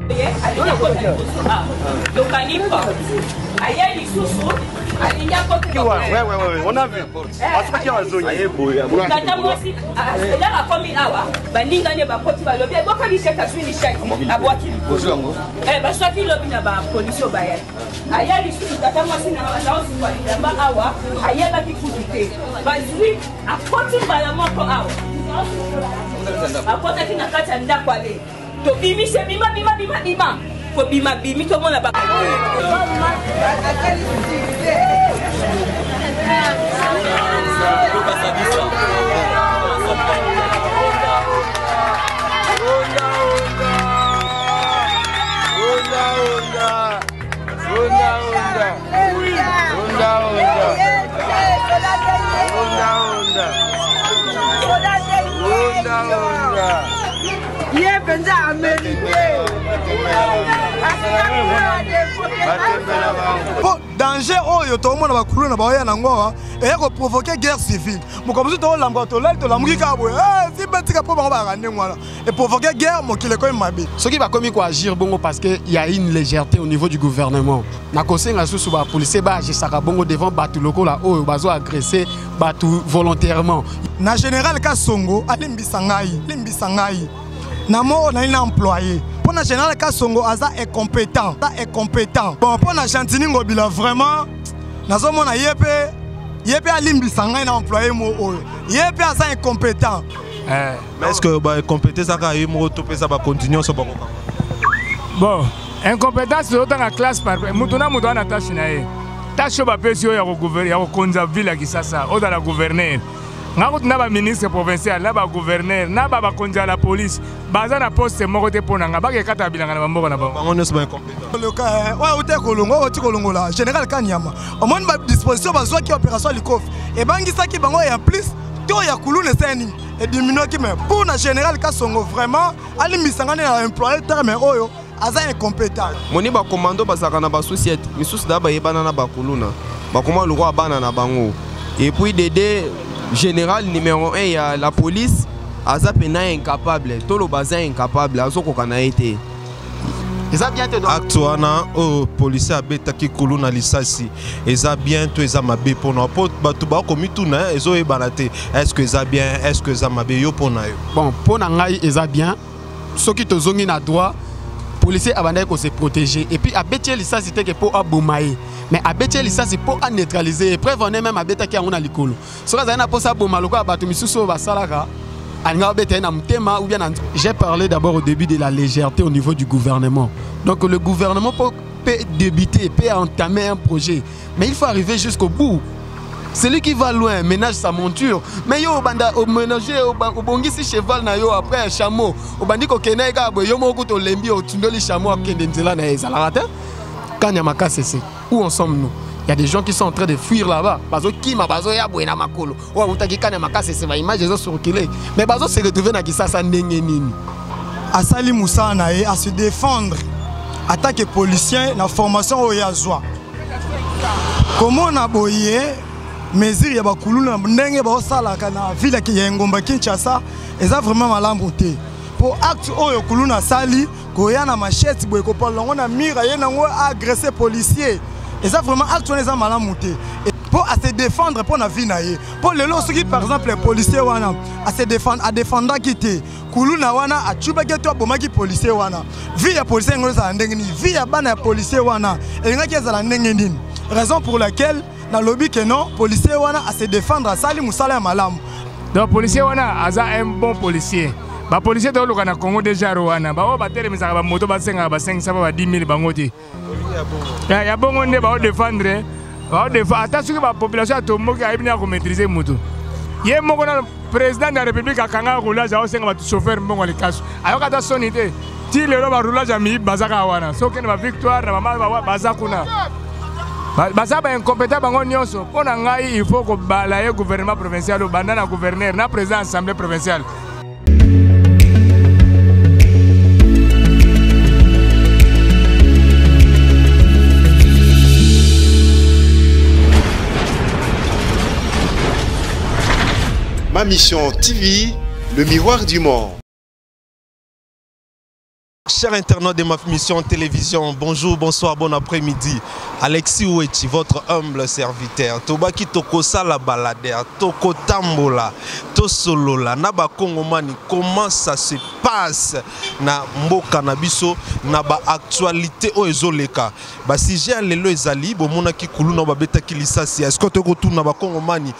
Ye alingi akota liboso awa, tokangi porte, aye lisusu alingi akota. Tata mwasi elaka akomi awa, baninga ne bakoti, balobi ebwaka lishete, azwi lishete abwaki likolo, baswaki lobi na bapolisi oyo bayaki. Aya lisusu, tata mwasi na bazaosuka bilamba awa, ayebaki kutu te, bazwi akoti mbala moko awa, akotaki na kati ya ndako. Ale tobimise, bima bima bima bima, kobima bimi, tomona ba Ye mpenza amérite. Mpo danger oyo tokomona bakuluna na baoya nango awa eya koprovoke guerre civile. Mokolo mosusu tokolambwa, tolali, tolamuki kaka boye, simba tika, mpo bango bayaka ndenge wana eprovoke guerre, mokili ekomi mabe. Soki bakomi koagir bongo parce que y a une légèreté au niveau du gouvernement. Nakosenga susu bapolisier baagisaka bongo devant bato lokola oyo bazo agresse bato volontairement. Na général Kasongo, alimbisa ngai, limbisa ngai na moko nali na employé. Mpo na général Kasongo, aza incompétent, aza incompétent. Bon, mpo na Gentini Ngobila, vraiment nazomona ye mpe, ye mpe alimbisa ngai na employé mo oyo, ye mpe aza incompétent. Mais est ce que baincompétent ezaka ye moko to mpe eza bakonti nyonso bakokanga? Bon, incompétence tozotanga classe par mutu na mutu wana, tâche na ye, tâche oyo bapesi oyo ya kokonza ville ya Kisasa, ozala gouverneur. Nga kutu na baministre provincial na bagouverneur na bakonzi ya la police baza na poste moko te. Mpo na nga, bakekata bilanga na bamboka na bango. Bango nyonso baincompétent. Oyo ute kolongo, oyo oti kolongola général Kanyama, omoni badisposition bazwaki, opération Likofi ebangisaki bango, en plus to ya kuluna esala nini, ediminuaki. Mais pour na général Kasongo, vraiment alimbisanga nde na employé terme oyo, aza incompétent. Moni bakomando bazalaka na basociété misusu da bayebana na bakuluna, bakoma lokola bana na bango. Et puis dede général numéro 1 ya la police aza mpena incapable, toloba aza incapable, azokoka na ye te. Eza bien te. Acte wana oyo policier abetaki kuluna lisasi, eza bien to eza mabe? Mpona mpo bato bakomituna, ezoyebana te, est ce que eza bien, est ce que eza mabe? Yo, mpo na yo? Bon, mpo na ngai eza bien. Soki tozongi na droit, policier abandaki kose protéger et puis abeti ye lisasi teke mpo aboma ye, mais abeti ye lisasi mpo aneutraliser ye. Preuve en est, même abetaki yango na likolo. Soki azali na mposa aboma lokola bato misusu oyo basalaka, alinga babeta ye na motema ou bien na. J'ai parlé d'abord au début de la légèreté au niveau du gouvernement. Donc le gouvernement peut débuter, peut entamer un projet, mais il faut arriver jusqu'au bout. Celui qui va loin ménage sa monture. Mais yo obanda oménager, obongisi cheval na yo, après chameau obandi kokende ye kaka boye, yo moko kuta olembi, otundoli chameau, akende nzela na ye. Ezalaka te. Kanyama Kasese, où en sommes-nous? Il y a des gens qui sont en train de fuir là-bas. Bazo kima, bazo ya boye na makolo. Oyo awutaki Kanyama Kasese, ba image ezo circuler. Mais bazo se retrouver na Kisasa ndenge nini? Asali mosala na ye, ase défendre en tant que policier na formation oyo ye azwa. Komona boye mesure ya bakuluna ndenge baosalaka na ville ya engomba Kinshasa eza vraiment malamu te, mpo acte oyo kuluna asali, koya na machette boye, kopala yango na mur, aye nango agressé policier, eza vraiment acte wana eza malamu te, mpo ase défendre mpo na vie na ye. Mpo lelo soki par exemple policier wana ase défendre, adefendaki te, kuluna wana atubaki to abomaki policier wana, vie ya policier yango ezala ndenge nini? Vie ya bana ya policier wana elingaki ezala ndenge nini? Raison pour laquelle nalobi ke non, policier wana ase défendre, asali mosala ya malamu. Donc policier wana aza un bon policier. Bapolisier toluka na Congo déjà wana, baoyo batelemisaka bamoto, basengaka basengisa ba 10 000, bango te ya bongo nde baodefendre, baodefa. Ata soki bapopulation atomboki, ayebi nde akomaîtrise motu ye moko. Nano président de la République akanga roulage, aosenga bato chauffeur mbongo ya likasu, ayoka ata soni te. Ti lelo baroulage ya miyibi baza kaka wana. Soki okende bavictoire na bama, baza kuna, baza baincompétent bango nyonso. Mpo na ngai, il faut kobala ye gouvernement provincial oyo, banda na gouverneur na président assemblée provinciale. Ma Mission TV, le miroir du monde. Chers internautes de ma mission télévision, bonjour, bonsoir, bon après-midi. Alexis Ouechi, votre humble serviteur. Tobaki tokosala balader, tokotambola, tosolola, na ba Kongomani, comment ça se passe na mboka na biso, na ba actualité oyo ezoleka. Ba sujet ya lelo ezali, bomonaki kuluna babetaki lisasi. Est-ce que tokotuna ba Kongomani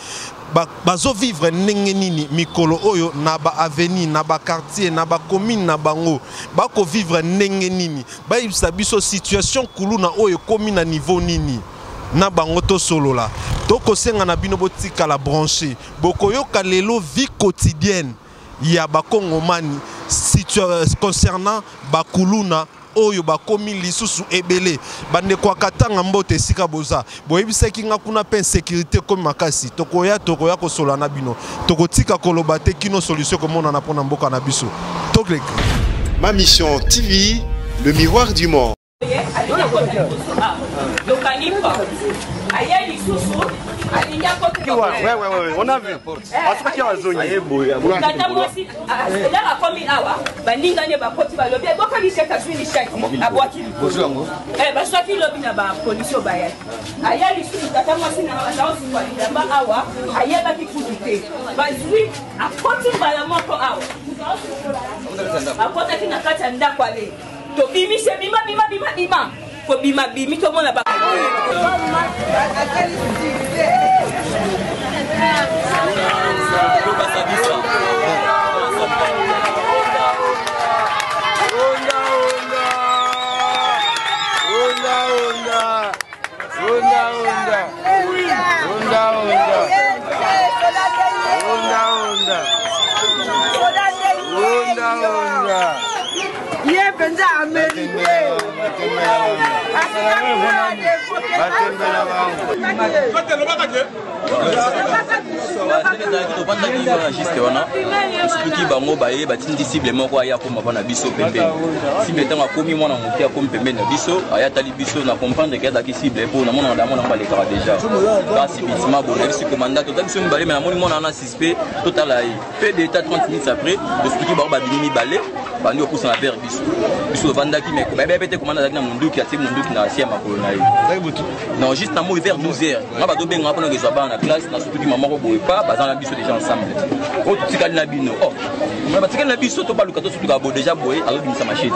bazovivre ndenge nini mikolo oyo na ba avenue, na ba quartier, na ba commune na bango, bakovivre ndenge nini, bayebisa biso situation kuluna oyo ekomi na niveau nini na bango. Tosolola, tokosenga na bino botikala branché, bokoyoka lelo vie quotidienne ya bakongomani concernant bakuluna oyo bakomi lisusu ebele. Bandeko ya Katanga, mbote esika boza. Boyebisaki nga kuna mpe insécurité ekomi makasi. Tokoya kosola na bino, tokotika koloba te kino solution komonana mpona mboka na biso. Tokleka. Ma Mission TV, le miroir du monde. Alingi akota liboso awa, tokangi porte, aye lisusu, alingi akota. Ouais, on a vu. Asukaki azongi. Tata mwasi elaka akomi awa, baningani bakoti, balobi eboka lishete, azwi lishete, abwaki likolo. Bazwaki lobi na bapolisi oyo bayaki. Aya lisusu, tata mwasi na bazaosikwa bilamba awa, ayebaki kutu te. Bazwi, akoti mbala moko awa, akotaki na kati ya ndako. Ale, tobimisi, bima, bima, bima, bima, kobima, bimi, tomona ba Onda, onda. Onda, onda. Onda, onda. Onda, onda. Onda, onda. Onda, onda. Ye mpenza amérité. Batembela bango. Ezalaki tovandaki wana juste wana, tosutuki, bango baye, batindi cible moko, aya akoma mpa na biso pembeni. Cible ntango akomi, mwana moke akomi pembeni na biso, aya atali biso, na comprendre ke azalaki cible, mpo namona na yango balekaka déjà. Ka subitement boye, nayebisi commandant, tota biso mibale, me namoni mwana wana suspect, totala ye. Peu de temps, 30 minutes après, tosutuki, bango babimi mibale, bandi kopusana vers biso. Biso tovandaki, mais bayebi te commandant azalaki na munduki, atie munduki na se ya makolo na ye. Non, juste na moi vers 12 heures, nga bazobengaka mpona kozwa bana na classe. Nasutuki mama moko boye pa baza na biso déjà ensemble, oyo totikali na bino, oh batikali na biso, tobaluka, tosutuka bo déjà boye, azobimisa machete.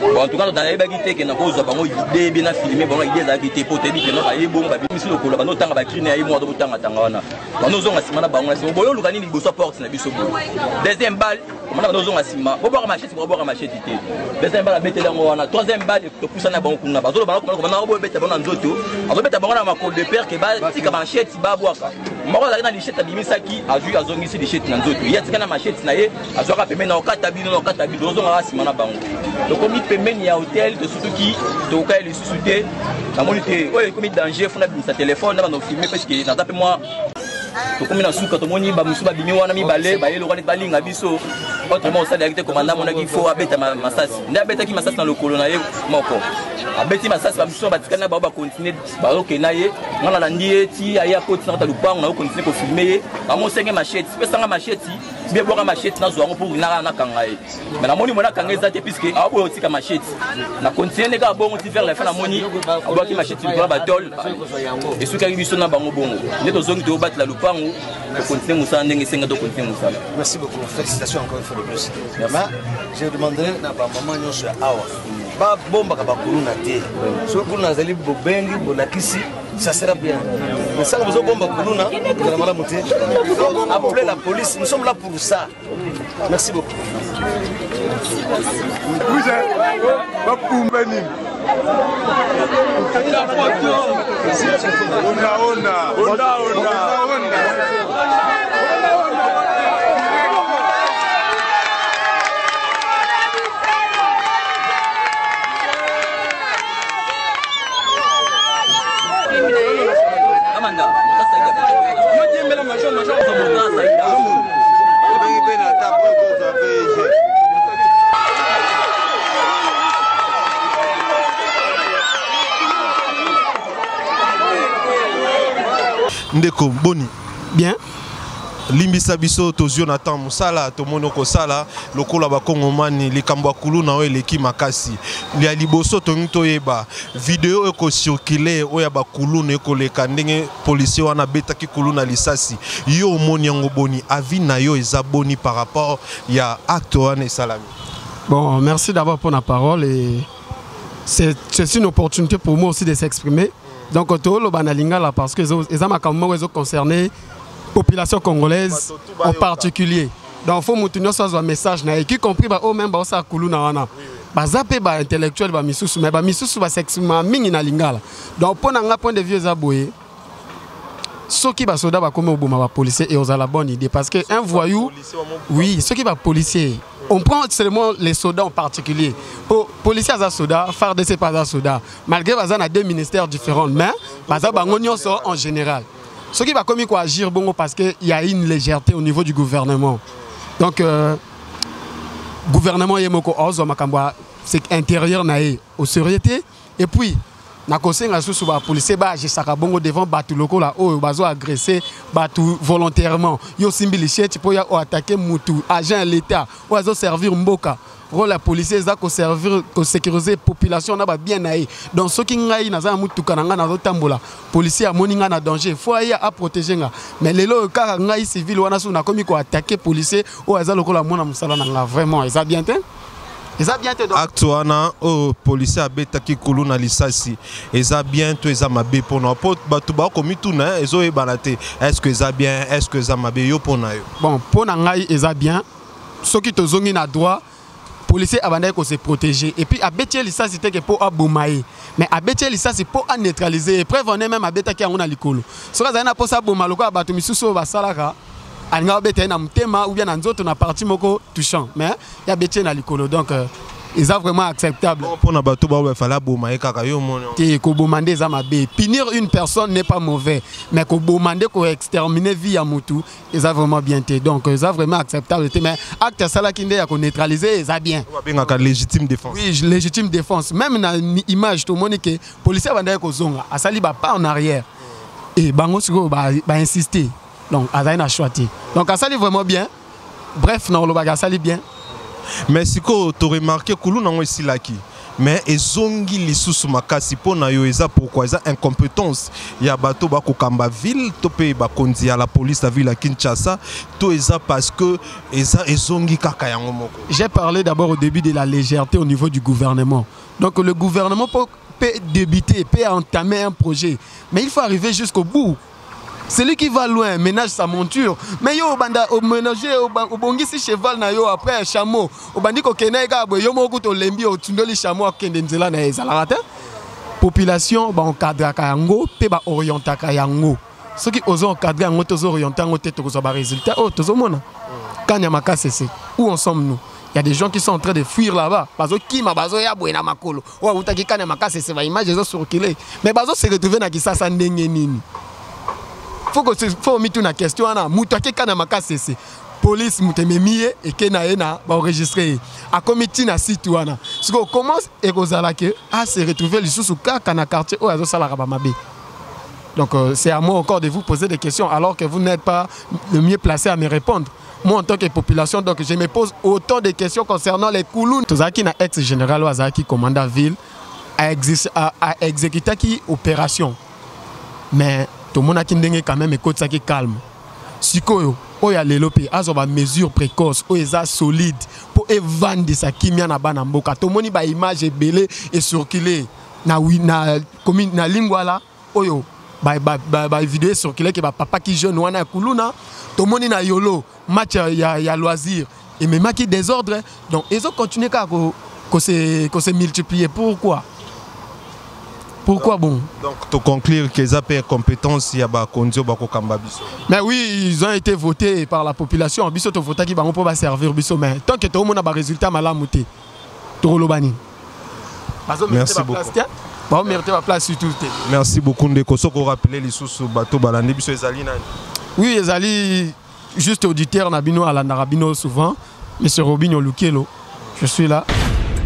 Bon, en tout cas nayebaki te ke nakozwa bango idée bien na filme bango. Idée ezalaki te, po toyebi keno baye bongo, babimisi lokolo, bandotanga bacrine ya ye moko, azobotanga-tanga wana, bandozonga nsima na bango na nsima boye, oluka nini liboso ya porte na biso boye? Deuxième balle, omona bandozonga nsima, bobwaka machete, bobwaka machete te. Deuxième balle abeteli yango wana. Troisième balle, topusana na bango kuna, bazoloba komanda boyebeta bango na nzoto, azobeta bango na makolo de peur ke batika machete, babwaka. Moko azalaki na lichete, abimisaki, azwi, azongisi lichete na nzoto. Ye atika na machete na ye, azwaka pembeni na okata bino, na okata bino, ozongaka nsima na bango. Tokomi pembeni ya hotel, tosutuki, tokoka ye lisusu te. Namoni te oyo ekomi danger, fona bimisa telefone na bando filme, parce que naza mpe mwa. Tokomi na suka, tomoni bamosusu babimi wana mibale, baye lokola neti balinga biso. Autrement osalelaki te. Commandant amonaki fo abeta masasi, nde abetaki masasi na lokolo na ye moko. Abeti masasi, bamosusu batikali na bango, bacontinue, bazokende na ye. Nga nalandi ye ti aye, akoti na kati ya lupango, nazocontinue kofilme ye. Bamosenge machete, pesanga machete, bie bwaka machete, nazwa yango pour naka nakanga ye. Mais namoni mona akanga eza te, puisque aoboya otika machete. Na continue nde kaka bongo ti vers la fin, namoni abwaki machete likolo ya batole, esukaki biso na bango bongo. Nde tozongi, toyobatela lupango, tocontinue mosala ndenge esenga, tocontinue mosala. Merci beaucoup. Félicitations encore une fois de plus. Mais je demanderai na bamama nyonso ya awa babombaka bakuluna te. Soki kuluna azali, bobengi, bolakisi, ça sera bien. Mais sanga bozobomba kuluna, ezala malamu te. Appelez la police, nous sommes là pour ça. Merci beaucoup. Bapumba nini? Onda, onda, onda, onda, onda. Amanda. Obengi mpe na ta po kozwa pg. Ndeko, boni? Bien. Limbisa biso, tozwi yo na temps mosala, tomoni okosala lokola bakongomani. Likambo ya kuluna oyo eleki makasi ya liboso, tolingi toyeba video oyo ekocircule, oyo ya bakuluna ekoleka, ndenge policier wana abetaki kuluna lisasi. Yo omoni yango boni? Avis na yo eza boni par rapport ya acte wana esalami? Bon, merci d'abord pour la parole et c'est une opportunité pour moi aussi de s'exprimer. Donc toloba na lingala parce que eza makambo moko ezoconcerner population congolaise en particulier. Donc faut mutu nyonso azwa message na ye, y compris baoyo même baosala kuluna wana, baza mpe baintellectuel bamisusu, mais bamisusu bas'exprima mingi na lingala. Donc mpo na nga, point de vue eza boye: soki basoda bakomi oboma bapolicier, et ozala bonne idée, parce que un voyou, oui, soki bapolicier, on prend seulement les soldats en particulier, po policier aza soda, FARDC mpe aza soda, malgré baza na deux ministères différents, mais baza bango nyonso en général. Soki bakomi koagir bongo, parce que il y a une légèreté au niveau du gouvernement. Donc gouvernement ye moko ozwa makambo ya intérieur na ye au sérieux te. Et puis nakosenga susu bapolicier baagisaka bongo devant bato lokola oyo bazo agresse bato volontairement. Yo osimbi machette mpo ya oattaquer mutu, agent ya l'État oyo azoservir mboka. Rôle ya policier eza koservir, kosécuriser population na babien na ye. Donc soki ngai naza na mutuka na ngai, nazotambola, policier amoni ngai na danger, faut aya aprotéger nga. Mais lelo oyo kaka ngai civil wana so nakomi koattaquer policier oyo aza lokola mwana mosala na nga, vraiment eza bien te, eza bien te. Donc acte wana oyo policier abetaki kuluna lisasi, eza bien to eza mabe mpona po bato bakomituna, ezoyebana te, est ce que eza bien, est ce que eza mabe? Yo, mpo na yo? Bon, mpo na ngai eza bien. Soki tozongi na droit, policier abandaki kose protéger et puis abeti ye lisasi te ke mpo aboma ye, mais abeti ye lisasi mpo aneutraliser ye. Preuve en est, même abetaki yango na likolo. Soki azali na mposa aboma lokola bato misusu oyo basalaka, alingaka abeta ye na motema ou bien na nzoto, na partie moko touchant, mais ye abeti ye na likolo. Donc eza vraiment acceptable. Mpona bato bao bafale aboma ye kaka, yo omoni? Te, koboma nde eza mabe. Punir une personne n'est pas mauvais, mais koboma nde, koexterminer vie ya mutu, eza vraiment bien te. Donc eza vraiment acceptable te, mais acte asalaki nde ya koneutraliser, eza bien. Babengaka légitime défense. Oui, légitime défense. Même na image tomoni ke policier abandaki kozonga, asali bapas en arrière et bango sikoyo bainsiste, donc azali na choix te. Donc asali vraiment bien. Bref, na olobaka asali bien. Mais sikoyo toremarquer kuluna yango esilaki, mais ezongi lisusu makasi. Mpo na yo eza pourquoi? Eza incompétence ya bato bakokamba ville to mpe bakonzi ya la police ya ville ya Kinshasa, to eza parce que eza ezongi kaka yango moko? J'ai parlé d'abord au début de la légèreté au niveau du gouvernement. Donc le gouvernement peut débuter, peut entamer un projet, mais il faut arriver jusqu'au bout. Celui qui va loin ménage sa monture. Mais yo obanda oménager, obongisi cheval na yo, après chameau, obandi kokende kaka boye, yo moko tolembi, otundoli chameau, akende nzela na ye. Ezalaka te. Population baencadraka yango mpe baorientaka yango. Soki ozo encadre yango te, ozo oriente yango te, tokozwa barésultat oyo tozomona. Kanyama Kasese, où en sommes-nous? Il y a des gens qui sont en train de fuir là-bas. Bazokima, bazoya boye na makolo. Oyo awutaki Kanyama Kasese, baimage ezocircule. Mais bazo se retrouver na Kisasa ndenge nini? Faut mituna question wana. Moto ake Kanyama Kasese, police moto ememi ye, eke na ye na baenregistre ye, akomi ntina site wana. Sikoyo comment ekozala ke ase retrouver lisusu kaka na quartier oyo azosalaka bamabe? Donc c'est à moi encore de vous poser des questions alors que vous n'êtes pas le mieux placé à me répondre. Moi, en tant que population, donc je me pose autant de questions concernant les kuluna. Tozalaki na ex général oyo azalaki commandant ville, aexécutaki opération, mais tomonaki ndenge quand même ekotisaki calme. Sikoyo oyo ya lelo mpe azwa bamesure précoce oyo eza solide mpo evandisa kimia na bana mboka. Tomoni baimage ebele ecircule na commune na Lingwala oyo bavideo ecircule ke bapapaki jeune wana ya kuluna. Tomoni na Yolo, match ya loisir ememaki désordre. Donc ezocontinue kaka kose multiplier. Pourquoi? Pourquoi bon? Donc to conclure que eza mpe compétence ya bakonzi oyo bakokamba biso? Mais oui, ils ont été votés par la population. Biso tovotaki bango mpo baservir biso, mais tant que toomona barésultat malamu te, tokoloba nini? Merci beaucoup. Baomérite baplace surtout te. Merci beaucoup, ndeko. Soki orappeler lisusu bato balandi biso, ezali nani? Oui, ezali juste auditeur na bino, alandaka bino souvent, monsieur Robinio Lukelo. Je suis là.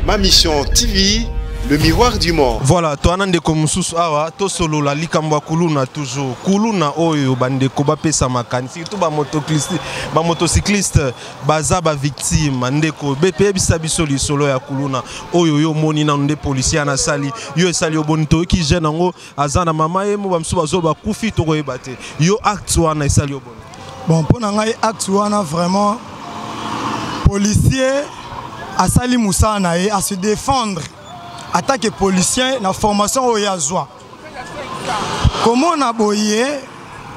Ma Mission TV. Le miroir du monde. Voilà, toana ndeko mosusu awa tosolola likambo ya kuluna toujours. Kuluna oyo bandeko bapesa makanisi surtout ba motocycliste, ba motocycliste baza ba victime ndeko bepeyebisa biso lisolo ya kuluna oyo yo omoni nanu nde policier ana asali yo esali yo boni toyoki jeune yango aza na mama ye mo bamosusu bazoloba bakufi tokoyeba te yo acte wana esali yo boni. Bon, mpo na ngai acte wana vraiment policier asali mosala na ye a se défendre en tant que policier na formation oyo ye azwa komona boye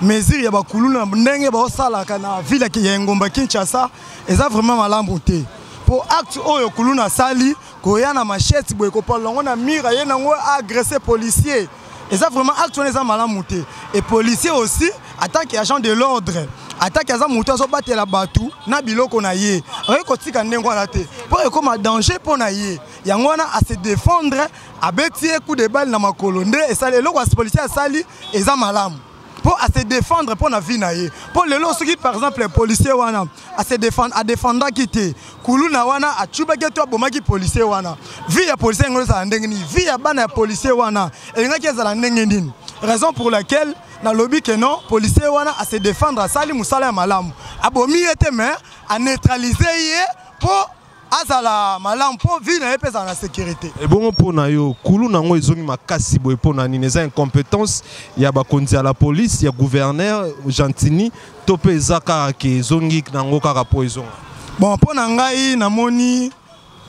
mesure ya bakuluna ndenge baosalaka na ville ya engomba Kinshasa eza vraiment malamu te mpo acte oyo kuluna asali koya na machette boye kopalola yango na mur aye nango agresse policier eza vraiment acte wana eza malamu te et policier aussi en tant que agent de l'ordre atake aza moto azobatela bato na biloko na ye akoki kotika ndenge wana te mpo ekóma danger mpo na ye yango wana ase défendre abeti ye coup de balle na makolo nde esali eloko ya policier asali eza malamu mpo ase défendre mpo na vie na ye mpo lelo soki par exemple policier wana ase défendre adefendaki te kuluna wana atubaki to abomaki policier wana vie ya policier yango ezala ndenge nini vie ya bana ya policier wana elingaki ezala ndenge nini raison pour laquelle nalobi ke non policier wana ase défendre asali mosala ya malamu abomi ye te mais aneutralise ye mpo azala malamu mpo vie na ye mpe ezala na sécurité. Ebongo mpo na yo kuluna yango ezongi makasi boye mpo na nini? Eza incompétence ya bakonzi ya la police ya gouverneur Gentini to mpe eza kaka ke ezongi nango kaka mpo ezonga? Bon, mpo na ngai namoni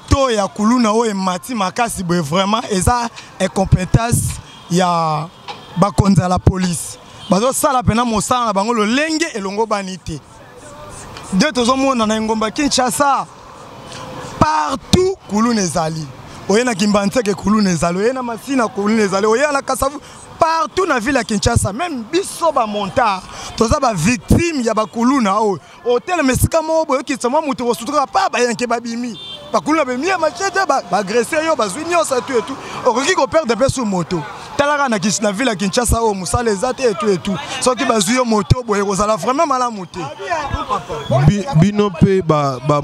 to ya kuluna oyo emati makasi boye vraiment eza incompétence ya bakonzi ya la police bazosala mpena mosala na bango lolenge elongobani te. Nde tozomona na engomba Kinshasa partout kuluna ezali oye na Kimbanseke kuluna ezali oye na Masina kuluna ezali oye na Kasavu partout na ville ya Kinshasa même biso ba montard toza ba victime ya bakuluna oyo otelema esika moko boye okitisa mwa moto kosutukaka pa bayanke babimi bakuluna bemi ya machete baagrese yo bazwi nyonso etu etu okoki koperdre mpe su moto talaka na, na ville ya Kinshasa oyo mosala eza te etu etu soki bazwi yo moto boye kozala vraiment malamu te. Bino mpe ba, ba,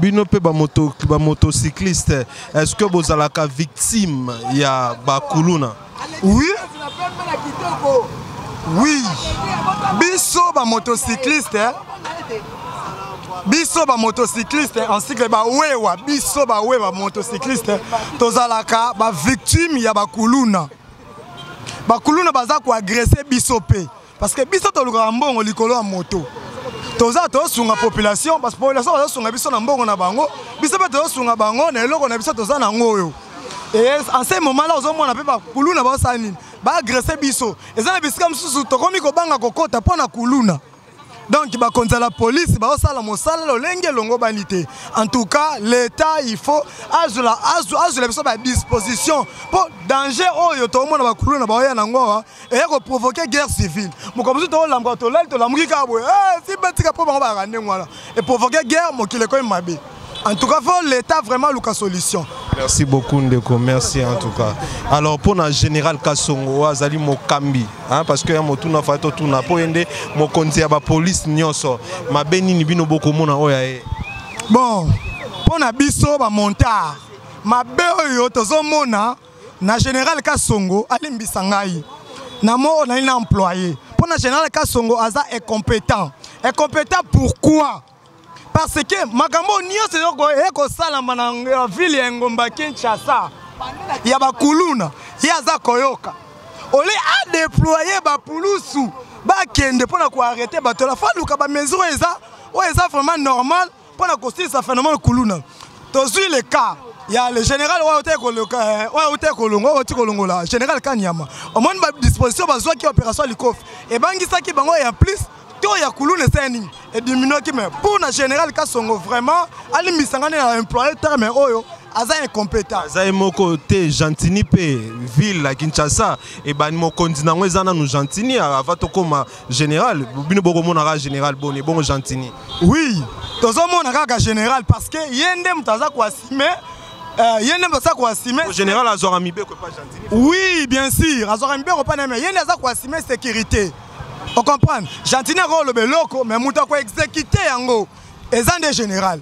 bino mpe ba, moto, ba motocycliste est-ce que bozalaka victime ya bakuluna? Oui, oui, biso ba motocycliste biso ba motocycliste en cycle bawewa biso bawewa motocycliste tozalaka ba victime ya bakuluna. Bakuluna baza koagrese biso mpe parce que biso tolukaka mbongo likolo ya moto toza tosunga population parce que population bazosunga biso na mbongo na bango biso mpe tozosunga bango na eloko na biso toza nango oyo et en ce moment là ozomona mpe bakuluna baosala nini baagrese biso eza na bisika mosusu tokomi kobanga kokota mpo na kuluna. Donc bakonzi ya la police baosala mosala lolenge elongobani te. En tout cas l'état il faut azwela azwela biso ba disposition mpo danger oyo toomona bakuluna baoya nango awa eya koprovoke guerre civile. Mokolo mosusu toolamuka tolali tolamuki kaka boye si batika mpo bango bayaka ndenge wana eprovoke guerre mokili ekomi mabe. En tout cas faut l'état vraiment luka solution. Merci beaucoup ndeko, merci en tout cas. Alors pour la général Kasongo azali mokambi hein, parce que ya motuna fa to tuna po yende mokonzi ya ba police nyonso mabe nini bino bokomona oyo ye. Bon, pour na biso ba montard mabe oyo tozomona na général Kasongo alimbisa ngai na mo oyo nali na employé pour na général Kasongo aza incompétent. Incompétent pourquoi? Parce que makambo nyonso ekosalama na ville ya Ngomba Kinshasa ya bakuluna ye aza koyoka ole a déployer bapulusu bakende mpona koarrete bato la faluka ba mesure eza oyo eza vraiment normal mpona kosilisa phénomène kuluna. Tozwi le cas ya le général oyo auti koloka oyo auti kolongo oyo auti kolongola général Kanyama omoni ba disposition bazwaki opération Likofi ebangisaki bango et en plus to ya kuluna esali nini ediminuaki mais pour na général Kasongo vraiment alimbisa ngai na employé terme oyo aza incompétent. Aza ye moko te Gentini mpe ville ya Kinshasa ebani mokonzi nango eza nanu Gentini avant tokóma général bino bokomonaka général boni bongo Gentini. Oui, tozomona kaka général parce que ye nde moto aza koassume ye nde moto aza koassume. Général azwaka mibeko epa Gentini. Oui, bien sûr, azwaka mibeko epa na ye mais ye nde aza koassume sécurité. On comprend? Gentini akoloba eloko mais moto akoexécute yango eza nde général.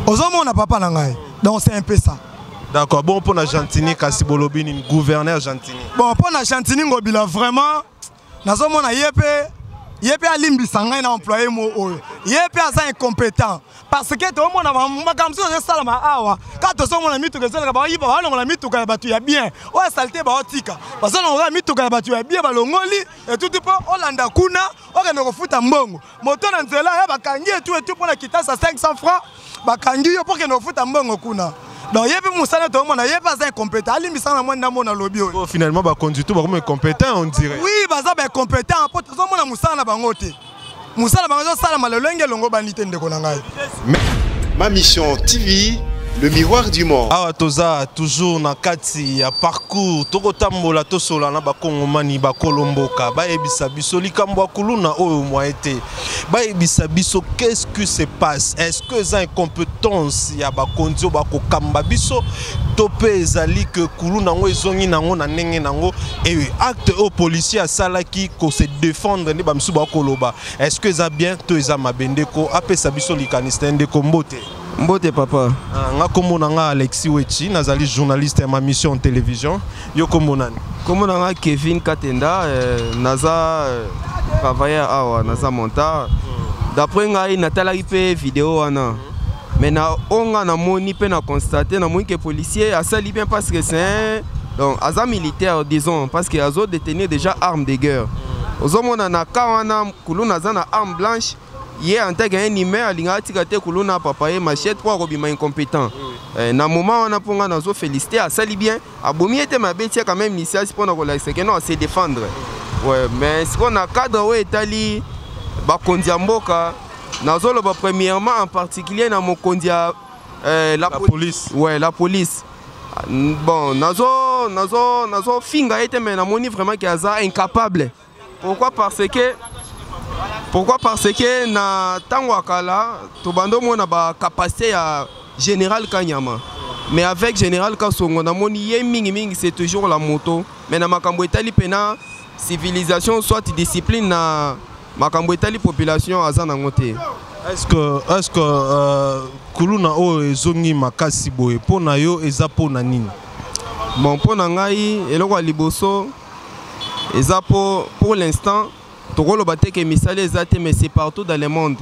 Ozomona papa na ngai. Donc c'est un peu ça. D'accord. Bon, mpo na Gentini, kasi bolobi nini? Gouverneur Gentini. Bon, mpo na Gentini Ngobila, vraiment nazomona ye mpe, ye mpe alimbisa ngai na employé mo oyo, ye mpe aza incompétent, parce que toomona makambo mosusu ezosalama awa. Kaka tozomona mituka ezoleka, bayiba, balongola mituka ya bato ya bien, oyo asali te, baotika, bazolongola mituka ya bato ya bien, balongoli etuti mpo olanda kuna okende kofuta mbongo. Moto na nzela ya bakangi etu etu mpo na kitasa 500 francs, bakangi yo mpo okende kofuta mbongo kuna. Donc ye mpe mosala toomona, ye mpe aza incompétent, alimbisanga na mwa ndambo na lobi oyo. Oh, finalement bakonzi tout bakomi incompétent, on dirait. Oui, baza baincompétent, mpo tozomona mosala na bango te, mosala bango ezosalama lolenge elongo bandi te, ndeko na ngai. Ma Mission TV, le miroir du monde. Awa toza toujours na kati ya parcours, tokotambola, tosola na bakongomani bakolo mboka, bayebisa biso likambo ya kuluna oyo moye te, bayebisa biso qu'est-ce qui se passe. Est-ce que eza incompétence ya bakonzi oyo bakokamba biso, to mpe ezali ke kuluna yango ezongi nango na ndenge nango? E acte oyo policier asalaki kose défendre nde bamisusu bakoloba, est-ce que eza bien to eza mabe? Ndeko apesa biso likanisi na ye. Ndeko, mbote. Mbote, papa. Ah, nga kombo na nga Alexis Wechi, nazali journaliste ya Ma Mission Télévision. Yo kombo nani? Kombo na nga Kevin Katenda, naza travailleur awa, naza montard. D'après ngai, natalaki mpe video wana, mais na oyo nga namoni mpe na constate, namoni ke policier asali bien, parce que c'est un, donc aza militaire, disons, parce que azo détenir déjà arme de guerre. Ozomona na cas wana, kuluna aza na arme blanche. Ye en tant qu'un humain alingaka atika te kuluna papa ye machette mpo akobima incompétent. Na moment wana, mpo nga nazo félicité, asali bien, abomi ye te, mais abetia quand même lisasi mpona kolakisa ke non, ase défendre. Ouais, mais sikoyo na cadre oyo etali bakonzi ya mboka, nazoloba premièrement en particulier na mokonzi ya la police. Ouais, la police. Bon, nazo finga ye te, mais namoni vraiment ke aza incapable. Pourquoi? Parce que, pourquoi? Parce que na ntango ya kala tobanda omona bacapacité ya général Kanyama, mais avec général Kasongo namoni ye mingimingi c'est toujours la moto, mais na makambo etali mpena civilisation soit discipline na makambo etali population, aza nango te. Est-ce que kuluna oyo ezongi makasi boye, mpo na yo eza mpo na nini? Bon, mpo na ngai, eloko ya liboso eza mpo pour l'instant tokoloba te ke misala eza te, mais c'est partout dans le monde,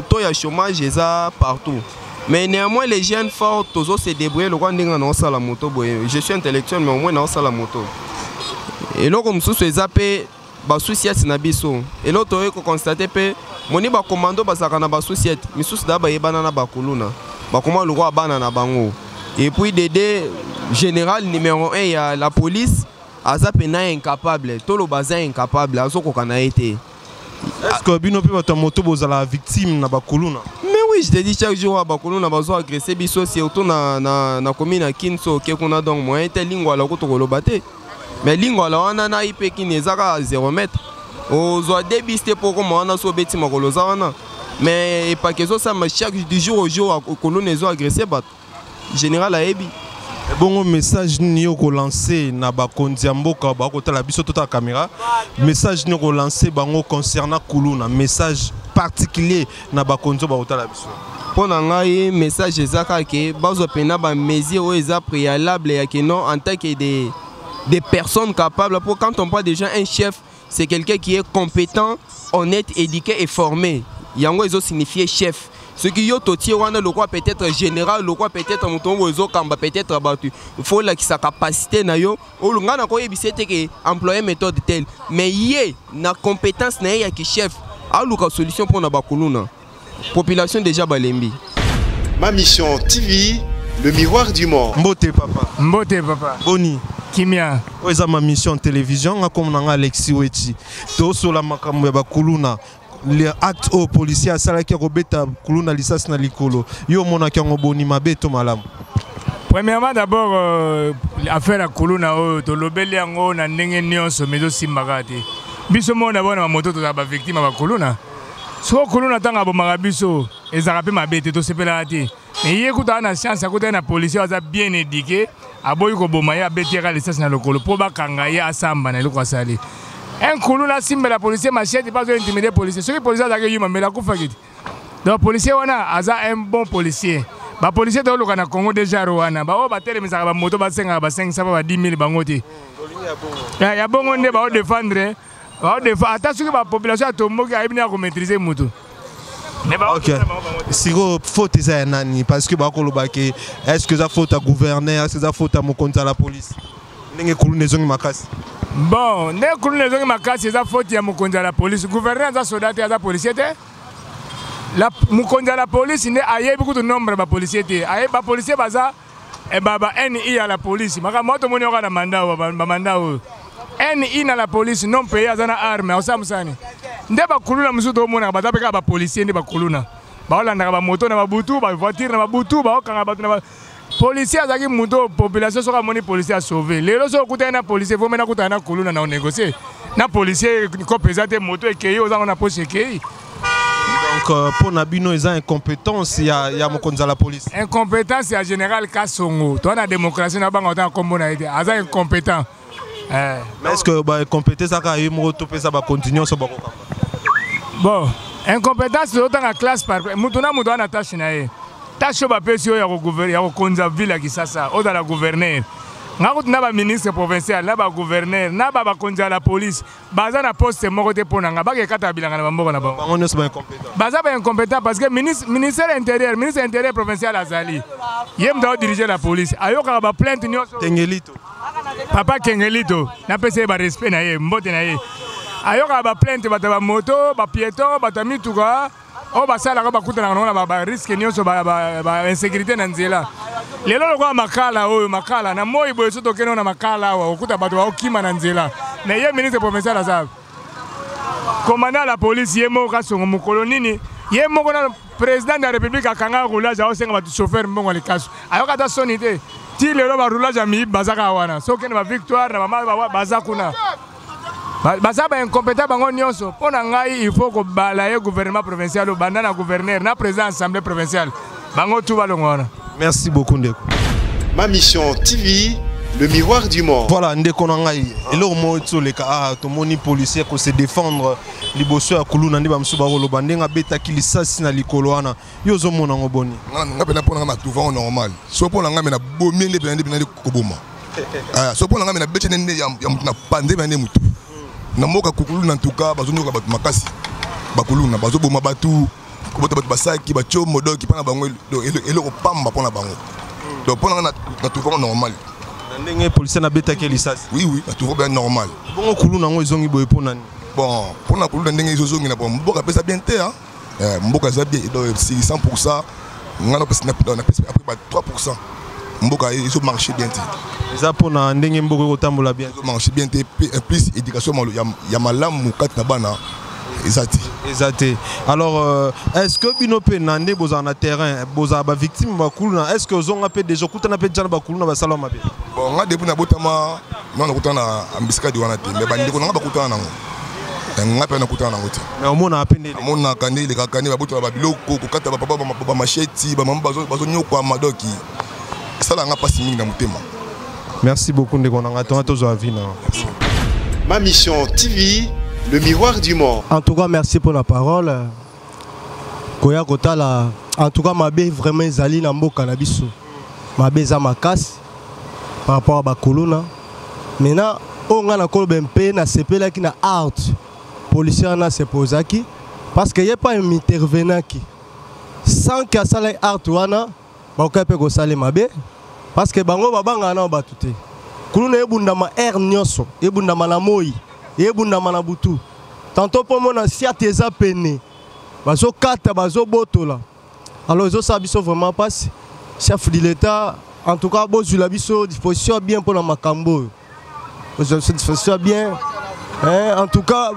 taux ya chômage eza partout. Mais néanmoins les jeunes forts tozo se débrouiller, lokola ndenge naosala moto boye. Je suis intellectuel, mais au moins naosala moto. Eloko mosusu eza mpe basous-ciat na biso. Eloko toyei koconstater mpe, moni bakomando bazalaka na basous-ciat misusu daa, bayebana na bakuluna, bakoma lokola bana na bango. Et puis dede général numéro 1 ya la police aza mpena incapable, toloba aza incapable, azokoka na ye te. Est-ce que bino mpe bato ya moto bozala victime na bakuluna? Mais oui, je te dis, chaque jour bakuluna bazo agresse biso, surtout na commune ya Kin. So oke kuna, donc moyen te. Lingwala kutu koloba te, mais Lingwala wana na ipe Kini eza kaka 0 mètre, ozwa deux bus te mpo okoma wana. So obeti makolo, oza wana. Mais epake ezosalama chaque du jour au jour, kuluna ezo agresse bato, général ayebi. Bongo message nini yo kolancer na bakonzi ya mboka bakotala biso? Totala caméra. Message nini kolancer bango concernant kuluna? Message particulier na bakonzi oyo bakotala biso. Mpo na ngai, message eza kaka ke bazwa mpena bamesure oyo eza préalable ya ke non, en tant que des personnes capables. Pour quand on parle déjà un chef, c'est quelqu'un qui est compétent, honnête, éduqué et formé. Yango ezosignifie chef. Soki yo totie wana lokwa peut-être général, lokwa peut-être moto oyo ezokamba peut-être bato, il faut olakisa capacité na yo. Oyo ngai nakoyebisa ete ke employé méthode telle, mais ye na compétence na ye ya kichef aluka solution mpona bakuluna. Population déjà balembi. Ma Mission TV, le miroir du monde. Mbote, papa. Mbote, papa. Boni? Kimia. Oyo eza Ma Mission Télévision. Nga kombo na nga Alexis Weti. Tosola makambo ya bakuluna. Le acte oyo policier asalaki ya kobeta kuluna lisasi na likolo, yo omonaki yango boni? Mabe to malamu? Premièrement, d'abord, affaire ya kuluna oyo, tolobeli yango na ndenge nyonso, mais ezosimbaka te. Biso moko na bona bamoto tozala bavictime ya bakuluna. Soko kuluna ntango abomaka biso, ezalaka mpe mabe te, tosepelaka te. Mais ye kuta aza na chance, akutaki na policier aza bien éduqué, aboyi koboma ye, abeti ye kaka lisasi na lokolo mpo bakanga ye, asamba na eloko asali. Un kuluna asimbela policier machette mpe azo intimider policier. Soki policier azalaki yuma, mbele akufaki te. Donc policier wana aza un bon policier. Bapolisier toluka na Congo déjà wana, baoyo batelemisaka bamoto basengaka ba 500 ba 10 000 bango te. Ya bongo nde baodefendre, baodefa ata soki bapopulation atomboki, ayebi nde akomaîtrise motu. Ok, sikoyo faute eza ya nani? Parce que bakoloba ke est ce que eza faute ya gouverneur, est ce que eza faute ya mokonzi ya la police, ndenge kuluna ezongi makasi? Bon, ndenge kuluna ezongi makasi, eza faute ya mokonzi ya la police. Gouverneur aza soda te, aza policier te. Mokonzi ya la police nde ayebi kutu nombre ya bapolicier te. Ayebi bapolicier baza ba ni ya la police. Makambo wana tomoni yoka na mandat oyo, bamandat oyo ni na la police non paye, aza na arme, akosala mosani nde. Bakuluna mosusu tomonaka baza mpe kaka bapolicier nde bakuluna, baolandaka bamoto na babutu, bavoiture na babutu, baokanga bato na policier. Azalaki moto oyo population soki amoni policier asauve. Lelo soki okutani na policier, vomi nakutana na kuluna na onégocie na policier, kope eza te, moto ekei, ozango na poche ekei. Donc mpo na bino eza incompétence ya mokonzi ya la police? Incompétence ya général Kasongo. Toza na démocratie, na banga otanga nkombo na ye te, aza incompétent. Mais est ce que baincompétent ezaka ye moko to mpe bakonti nyonso bakokamba? Bon, incompétence, tozotanga classe par mutu na mutu wana tâche na ye. Tâche oyo bapesi oyo ya kokonza ville ya Kisasa, ozala gouverneur, nga kutu na baministre provincial na bagouverneur na bakonzi ya la police baza na poste moko te. Mpo na nga, bakekata bilanga na bamboka na bango. Bango nyonso baincompétent? Baza baincompétent, parce que ministre, ministère intérieur, ministre intérieur provincial azali ye moto aodirige la police, ayokaka baplainte nyonso. Kengelito. Papa Kengelito, napesa ye barespect na ye, mbote na ye. Ayokaka baplainte, bato ya bamoto, bapieton, bato ya mituka oyo basalaka, bakutanaka nango na barisque nyonso, bainsécurité na nzela. Lelo lokola Makala oyo, Makala na moi boye, so tokende na Makala awa, okuta bato baokima na nzela. Mais ye ministre provincial aza commandant la police, ye moko Kasongo, mokolo nini ye moko na président de la République akanga roulage, aosenga bato chauffeur mbongo likasu, ayoka ata soni te. Ti lelo baroulage ya miyibi baza kaka wana. So okende bavictoire na bama, baza kuna, baza baincompétent bango nyonso. Mpo na ngai, il faut kobala ye gouvernement provincial oyo, banda na gouverneur na président assemblée provinciale, bango tu balongo wana. Merci beaucoup, ndeko. Ma Mission TV, le miroir du monde. Voilà, ndeko na ngai, eloko moko toleka ah, tomoni policier kose défendre liboso ya kuluna, nde bamosusu bakoloba ndenge abetaki lisasi na likolo wana, yo ozomona yango boni? Nga mpena, mpo na nga, natrouve yango normal. So mpo na nga, me nabomi nde mpena, nde mpena nde koboma. So mpo na nga, me nabeti nde nde ya motu na pande mpena nde motu na mboka kukuluna. Ntuka bazonyoka bato makasi, bakuluna bazoboma bato, kobota bato basaki batiomo. Donc mpo na bango eloko pamba mpo na bango. Donc mpo na nga, natrouve yango normal. Na ndenge policier nabetaki lisasi? Oui, natrouve bien normal. Bongo kuluna yango ezongi boye mpo nani? Bon, mpo na kuluna ndenge ezozongi na bon, mboka apesa bien te. Mboka eza bien, donc 100, nga napesi après ba 3, mboka ezomarche bien te. Eza mpona ndenge mboka ekotambola bien? Ezomarche bien te. Plus éducation ya malamu kati na bana eza te. Eza te. Alors est ce que bino mpe na nde bozala na terrain, bozala bavictime bakuluna, est ce que ozonga mpe déjà, okutana mpe déjà na bakuluna basala mabe? Bon, nga depuis nabotama nga nakutana na embuscade wana te, mais bandeko na nga bakutana nango, nga mpe nakutana nango te. Mais omonaka mpe nde? Amonaka nde elekaka, nde babotala babiloko, kokata bapapa bamacheti, bamama bazonyokwama. Donc esalaka nga mpasi mingi na motema. Merci beaucoup, ndeko na nga, tonga tozwa vi na Ma Mission TV, le miroir du monde. En tout cas, merci pour la parole. Koya kotala, en tout cas, mabe vraiment ezali na mboka na biso. Mabe eza makasi par rapport à bakuluna. Maintenant, oyo nga nakoloba mpe nasepelaki na acte policier wana sepozaki, parce que ye pa intervenaki. Sans que asalaki acte wana, bakoki mpe kosala mabe, parce que bango babangaka nao bato te. Kuluna ebundama aire nyonso, ebundama na moi, ebundama na butu. Tantôt mpo mona siate eza pene, bazokata, bazobotola. Alors ezosala biso vraiment mpasi. Chef de l'État, en tout cas, bozwila biso disposition ya bien mpona makambo oyo, bozwila biso disposition ya bien. En tout cas,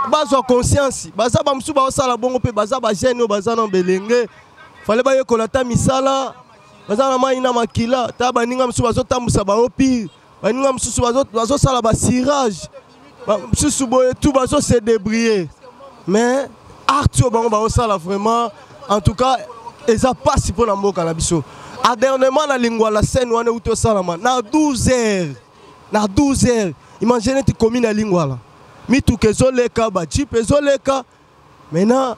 bazwa conscience. Baza bamosusu baosala bongo mpe baza bajeune oyo baza na belenge, fale bayekola ata misala. Baza na mai na makila ta. Baninga mosusu bazotambusa baopire, baninga mosusu bazosala bacirage, mosusu boye tu bazose débrouiller. Mais acte oyo bango bazosala vraiment, en tout cas, eza mpasi mpo na mboka na biso. Dernièrement na Lingwala, scène wana euti osalama na 12 heures, na 12 heures. Imagine neti komi na Lingwala, mituka ezoleka, bajeep ezoleka. Maintenant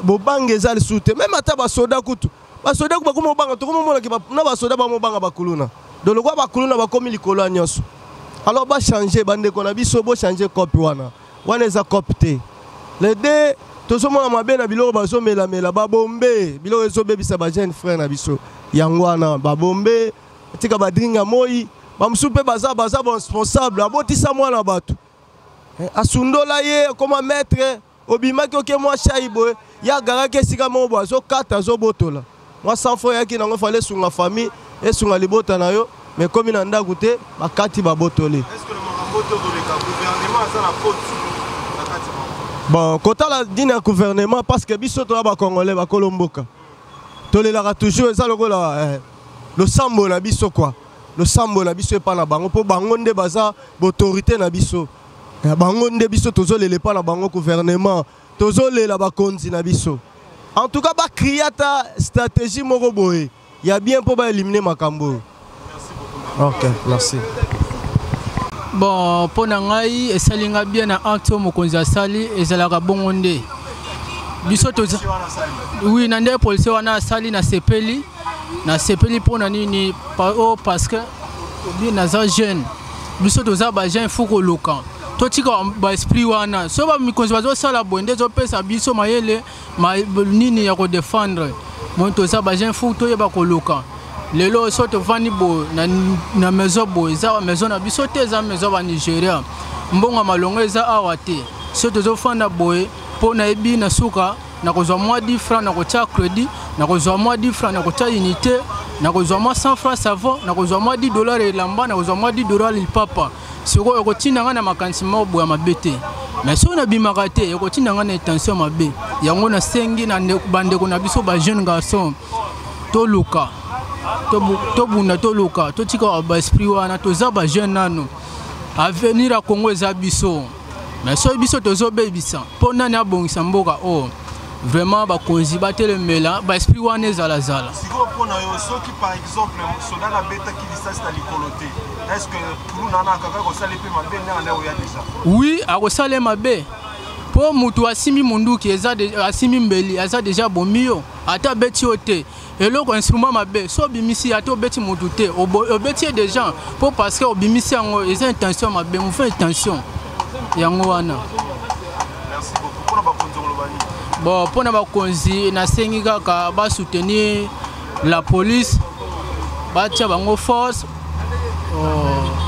bobange eza lisusu te, même ata basoda kutu. Basoda bakoma obanga, tokoma omona ke na basoda bamobanga bakuluna. Donc lokola bakuluna bakomi likolo ya nyonso. Alors ba changer bandeko na biso, bo changer cope wana. Wana eza cope te. Les deux tozomona mabe na biloko bazomelamela, babombe, biloko ezobebisa ba jeune frère na biso. Yango wana babombe, tika badringa moi, bamosusu mpe baza baza ba responsable, abotisa mwana bato. Eh, asundola ye akoma maître, obimaki oke mwa shai boye, ye agaraki esika moko boye azokata azobotola. Mwa 100 francs eyaki nango fale esunga famille, esunga libota na yo, mais ekomi na ndako te, bakati babotoli. Bon, kotala dine ya gouvernement parce que biso toya ba congolais bakolo mboka. Tolelaka toujours eza lokola eh, losambo na biso quoi. Losambo na biso epa na bango po bango nde baza autorité na biso. Eh, bango nde biso tozolela epa na bango gouvernement, tozolela bakonzi na biso. En tout cas ba crier ata stratégie moko boye ya bien po ba éliminer makambo. Ok, merci. Bon, mpo na ngai esali nga bien na acte oyo mokonzi asali, ezalaka bongo nde biso toza. Oui, na nde policier wana asali, nasepeli, nasepeli mpo na nini? Oh, parce que obi naza jeune, biso toza ba jeune, faut koluka totika ba esprit wana. So ba mikonzi bazosala boye nde ezopesa biso mayele nini ya kodefendre moi. Toza ba jeune, faut toyeba koluka. Lelo so tovandi boye na maison boye, eza ba maison na biso te, eza maison ba Nigeria, mbongo ya malongo eza awa te. So tozofanda boye mpo nayebi na suka nakozwa mwa 10 francs, nakotia crédit, nakozwa mwa 10 francs, nakotia unité, nakozwa mwa 100 francs savon, nakozwa mwa 10 dollars elamba, nakozwa mwa 10 dollars lipapa. Sikoyo ekotinda ngai na makanisi moko boye ya mabe te, mais soki nabimaka te ekotinda ngai na intention mabe. Yango nasengi na bandeko na biso ba jeune garçon, toluka tobunda, toluka totika ba esprit wana. Toza ba jeune nano, avenir ya Congo eza biso. Mais soki biso tozobebisa, mpo nani abongisa mboka oyo? Vraiment bakonzi batelemela ba esprit wana ezalazala. Sikoyo mpo na yo, soki par exemple soda nabetaki lisasi na likolo te, est ce que kuluna wana akaka kosala mpe mabe ndenge nde oya déjà? Oui, akosala mabe mpo motu asimbi munduki, eza asimbi mbeli, aza deja bomi yo. Ata abeti yo te, eloko instrument mabe so obimisi, ata obeti motu te, obeti ye déjà mpo parce que obimisi yango eza intention mabe, mofe intention yango wana. Bon, mpo na bakonzi nasengi kaka basoutenir la police, batia bango force,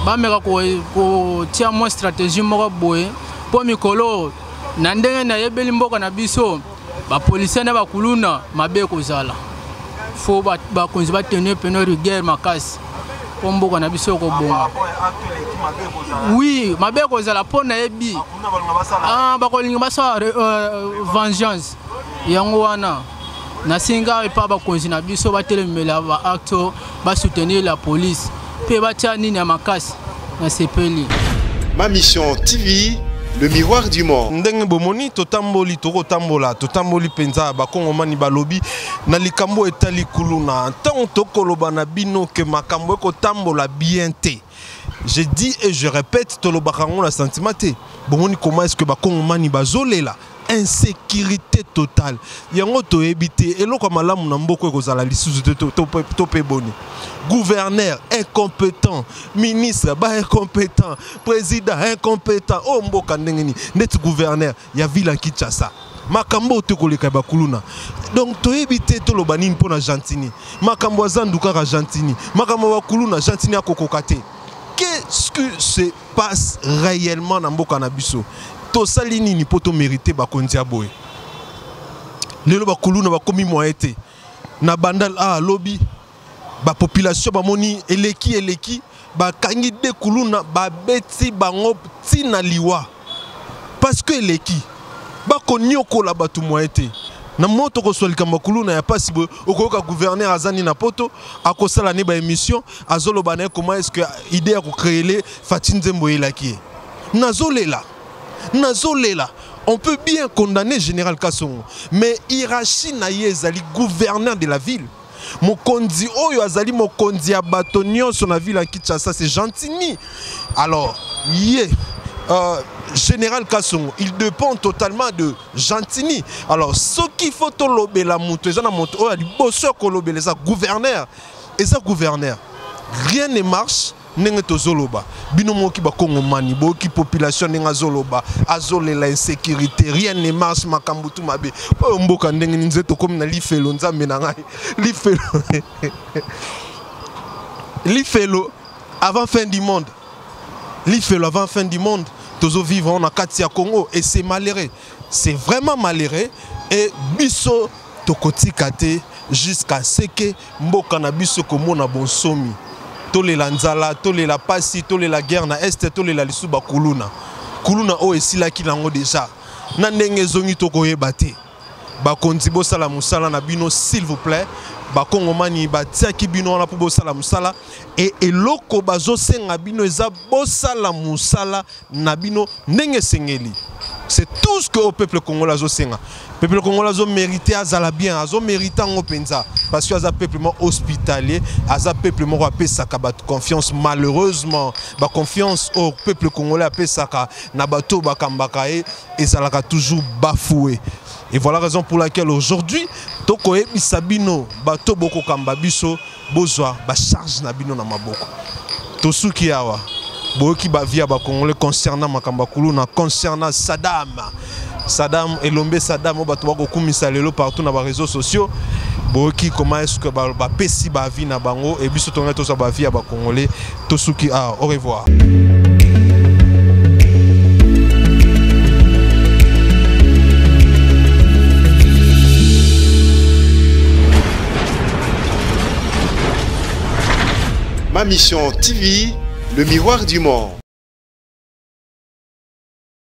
bameka kotia mwa stratégie moko boye mpo mikolo na ndenge nayebeli mboka na biso, bapolisier na bakuluna mabe ekozala. Fo bakonzi batenir peno rigueur makasi mpo mboka na biso ekobonga. Oui, mabe ekozala mpo nayebi bakolinga basala vengeance. Yango wana nasenga epa bakonzi na biso batelemela baacte, basoutenir la police mpe batia nini ya makasi. Nasepeli. Ma Mission TV, le miroir du monde. Ndenge bomoni totamboli, tokotambola, totamboli mpenza. Bakongomani balobi na likambo etali kuluna. Ntango tokoloba na bino ke makambo ekotambola bien te, je dis et je répète, tolobaka yango na sentiment te. Bomoni comment est-ce que bakongomani bazolela insécurité totale. Yango toyebi te eloko ya malamu na mboka ekozala lisusu te. To mpe boni gouverneur incompétent, ministre ba incompétent, président incompétent, oyo mboka ndenge nini? Ndeti gouverneur ya ville ya Kinshasa, makambo oyo te koleka ya bakuluna. Donc toyebi te toloba nini mpo na Gentini. Makambo ya zandu kaka Gentini, makambo ya bakuluna Gentini akokoka te. Qu'est-ce que se passe réellement na mboka na biso? Tosali nini mpo tomérite bakonzi ya boye? Lelo bakuluna bakomi moyen te na Bandal. Ah, lobi bapopulation bamoni eleki eleki, bakangi de kuluna, babeti bango ntina liwa parce que eleki, bakoniokola bato moyen te. Na moto kozwa likambo ya kuluna ya pasi boye, okoyoka gouverneur aza nini na poto, akosala ne baémission, azoloba na ye comment est ce que idée ya kocréele Fati nzembo eyelaki ye. Nazolela, nazolela. On peut bien condamner général Kasongo, mais hiérarchie na ye ezali gouverneur de la ville. Mokonzi oyo azali mokonzi ya bato nyonso na ville ya Kinshasa, c'est Gentini. Alors ye Général Kasongo, il dépend totalement de Gentini. Alors, ce qu'il faut tolobela moto, eza na moto oyo liboso ya kolobela eza gouverneur. Eza gouverneur. Rien ne marche ndenge tozoloba. Bino moki bakongomani, boki population ndenge azoloba, azolela insécurité, rien ne marche, makambo tu mabe. Oyo mboka ndenge nini nze tokomi na lifelo, nzambe na ngai. Lifelo. Lifelo avant fin du monde. Lifelo avant fin du monde. Tozo vivre na kati ya Congo et c'est malheureux. C'est vraiment malheureux et biso tokotika te jusqu'à ce que mboka na biso komona bonsomi. Tolela nzala, tolela pasi, tolela guerre na est, tolela lisu bakuluna. Kuluna oyo esilaki nango déjà. Na ndenge ezongi tokoyeba te. Bakonzi bosala mosala na bino s'il vous plaît. Bakongomani batiaki bino wana po bosala mosala et eloko bazosenga bino eza bosala mosala na bino ndenge esengeli. C'est tout ce que au peuple congolais azosenga. Peuple congolais azo mérité azala bien, azo mérité ngo penza parce que aza peuple moko hospitalier, aza peuple moko apesaka bato confiance. Malheureusement, ba confiance au peuple congolais apesaka na bato bakambaka ye ezalaka toujours bafoué. Et voilà la raison pour laquelle aujourd'hui tokoyebisa bino bato bokokamba biso bozwa ba charge na bino na maboko. Tosuki awa boyoki ba vie ya ba congolais concernant makambo ya kuluna, concernant Saddam. Saddam Elombe Saddam oyo bato bakokumisa lelo partout na ba réseaux sociaux. Boyoki comment est-ce que ba pesi ba vie na bango et biso tonga tozwa ba vie ya ba congolais. Tosuki awa, au revoir. Ma Mission TV, le miroir du monde.